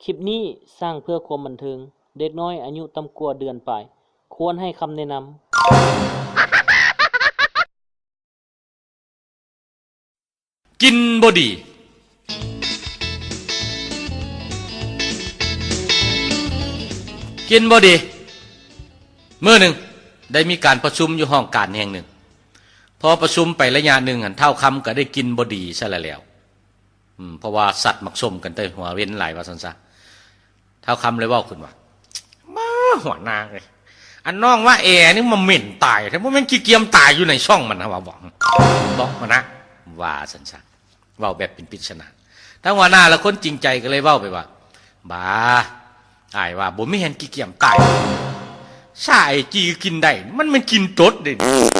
ຄລິບນີ້ສ້າງເພື່ອຄວາມບັນເທີງ. ເດັກນ້ອຍອາຍຸຕ່ຳກວ່າເດືອນປາຍ ຄວນໃຫ້ຄຳແນະນຳ. ກິນບໍ່ດີ. ກິນບໍ່ດີ. ມື້ໜຶ່ງ ໄດ້ມີການປະຊຸມຢູ່ຫ້ອງການແຫ່ງໜຶ່ງ. ພໍປະຊຸມໄປໄລຍະໜຶ່ງຫັ້ນ ທ້າວຄຳກໍໄດ້ກິນບໍ່ດີຊະລະແລ້ວ. ອືມ ເພາະວ່າສັດມັກສົມກັນແຕ່ຫົວເວັນຫຼາຍ ວ່າຊັ້ນຊະ. ທ້າວຄຳເລີຍເວົ້າຂຶ້ນວ່າ ມາ ຫົວໜ້າເອີຍ ອັນນ້ອງວ່າແອນີ້ມັນເໝັນຕາຍແທ້ ບໍ່ແມ່ນຂີ້ກຽມຕາຍຢູ່ໃນຊ່ອງມັນຫາວ່າ ບອກ ບອກມັນນະ ວ່າຊັ້ນຊະ. ເວົ້າແບບເປັນປິດສະໜາ. ທາງຫົວໜ້າລະຄົນຈິງໃຈກໍເລີຍເວົ້າໄປວ່າ ບາ ອ້າຍວ່າບໍ່ແມ່ນຂີ້ກຽມຕາຍ ສາຍຈີກິນໄດ້ ມັນແມ່ນກິນຕົດເດ້.